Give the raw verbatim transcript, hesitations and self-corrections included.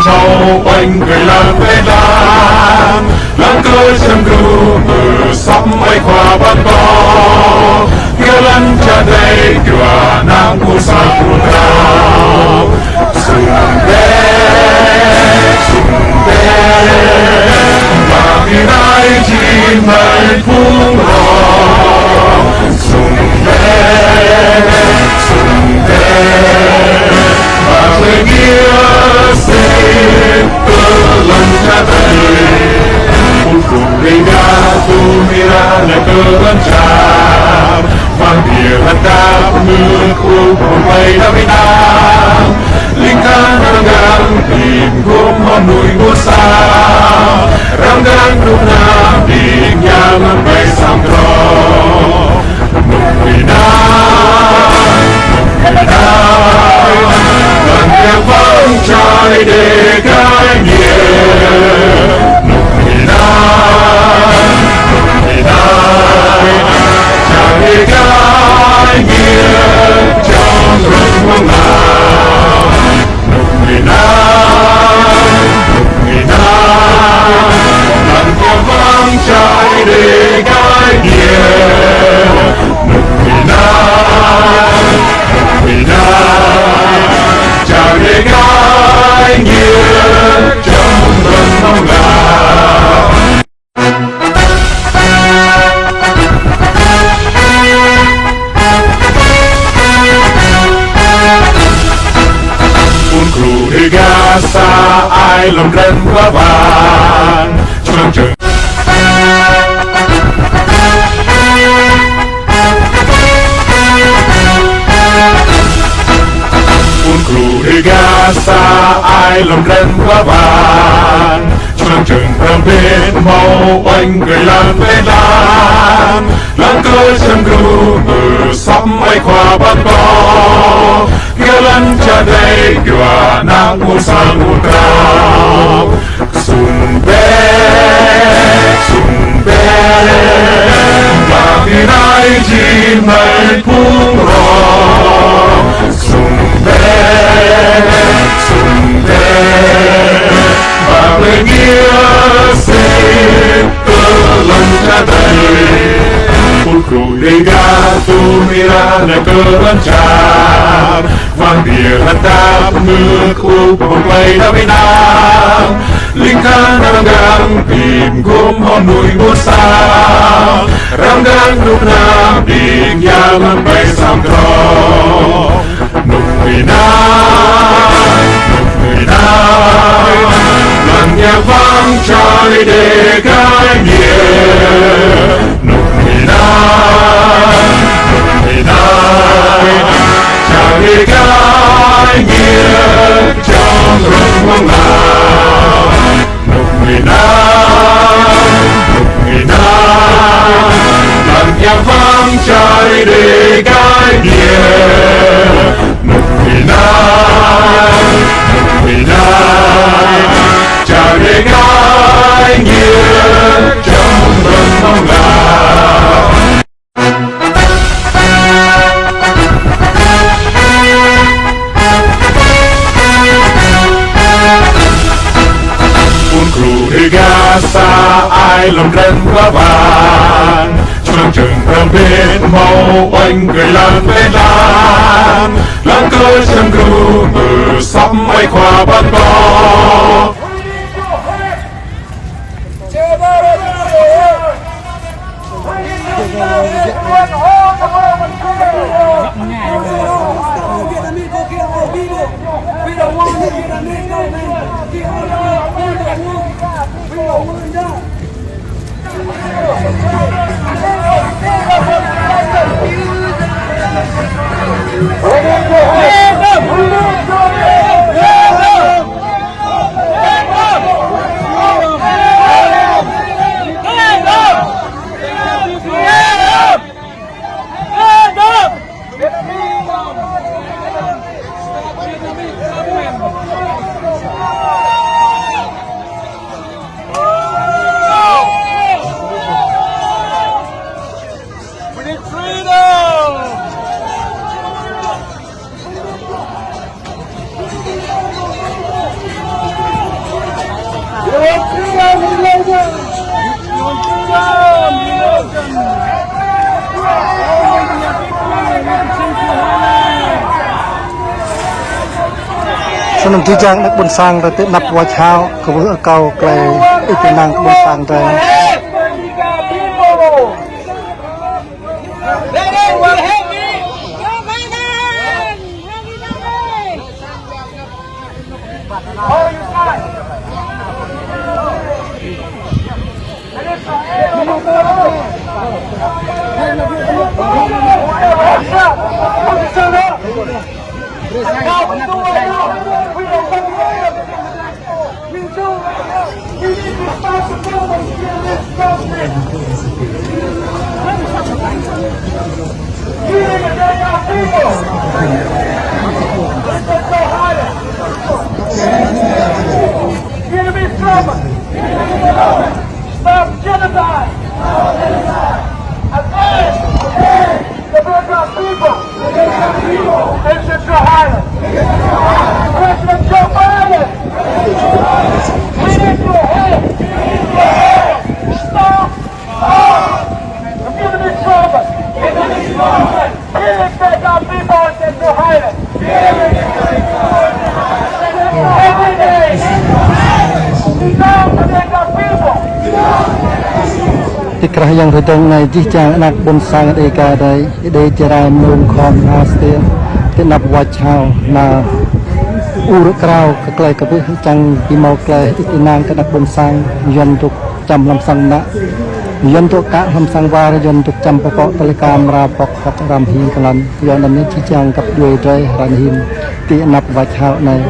Mâo uêñ kơ êlan êlan, lăn kơ čem gru, mơ săm ai khua ƀăng kơ. Yua lăn čar drei, yua năng ƀuôn sang ƀuôn krao. Sum bê, sum bê, ba bi nai jing mei phung roh. Sum bê, sum bê, ba klei giê sĭt kơ lăn čar drei. Phung phung Đêga tuôm êrah leh kơ lăn čar. Wah biă hăt dap mơ̆ng uk ƀuôn klei dap ênang. Ling kahan răng mgang bi mguôp hŏng nuê ƀuôn sang. Răng mgang knŭk kna bi mñă mơ̆ng klei săng kro. Knŭk kna, knŭk kna, lăn biang wang čar Đêga êngiê. Knŭk kna, knŭk kna, čar Đêga êngiê, čar rŭng mơ̆ng lăn. Knŭk kna, knŭk kna, lăn biang wang čar Đêga êngiê. Knŭk kna, knŭk kna, čar Đêga êngiê, čar rŭng mơ̆ng lăn. Ƀuôn Kru Đêga sa ai lăm drăn wa wan. Čuang čơ̆ng. Ƀuôn Kru Đêga sa ai lăm drăn wa wan. Čuang čơ̆ng prăm bĭt mâo uêñ kơ êlan êlan. Lăn kơ čem gru, mơ săm ai khua ƀăng kơ. Yua lăn čar drei, yua năng ƀuôn sang ƀuôn krao. Sum bê, sum bê, ba bi nai jing mei phung roh. Sum bê, sum bê, ba klei giê sĭt kơ lăn čar drei. Ƀuôn Kru Đêga tuôm êrah leh kơ lăn čar. Wah biă hăt dap mơ̆ng uk ƀuôn klei dap ênang. Ling kahan răng mgang bi mguôp hŏng nuê ƀuôn sang. Răng mgang knŭk kna bi mñă mơ̆ng klei săng kro. Knŭk kna, knŭk kna, lăn biang wang čar Đêga êngiê. Knŭk kna, knŭk kna, čar Đêga êngiê, čar rŭng mơ̆ng lăn. Knŭk kna, knŭk kna, lăn biang wang čar Đêga êngiê. Knŭk kna, knŭk kna, čar Đêga êngiê, čar rŭng mơ̆ng lăn. Ƀuôn Kru Đêga sa ai lăm drăn wa wan. Čuang čơ̆ng prăm bĭt mâo uêñ kơ êlan êlan. Lăn kơ čem gru, mơ săm ai khua ƀăng kơ. We need freedom! Snăn jih jang anak ƀuôn sang drei ti anăp Wajhao kwưh akâo klei êđăp ênang ƀuôn sang drei. Stop genocide! Against the Bedouin people in Central Highland! President Joe Biden! We need your help! Stop Ti krah Yang Hrui Dơ̆ng anei jih jang anak ƀuôn sang Đêga drei, Êđê Jrai, Mnông, Khon, H'Stiê, ti anăp Wajhao, nao ur krao kơ klei kwưh čiăng bi mâo klei êđăp ênang kơ anak ƀuôn sang, yuăn dôk čăm hlăm sang mnă, yuăn dôk kă hlăm sang war, yuăn dôk čăm pơkŏ tơlơi ka mra pŏk hŏk ram hing klan. Yuăn anăn jih jang găp djuê drei hră anei hĭn ti anăp Wajhao anei.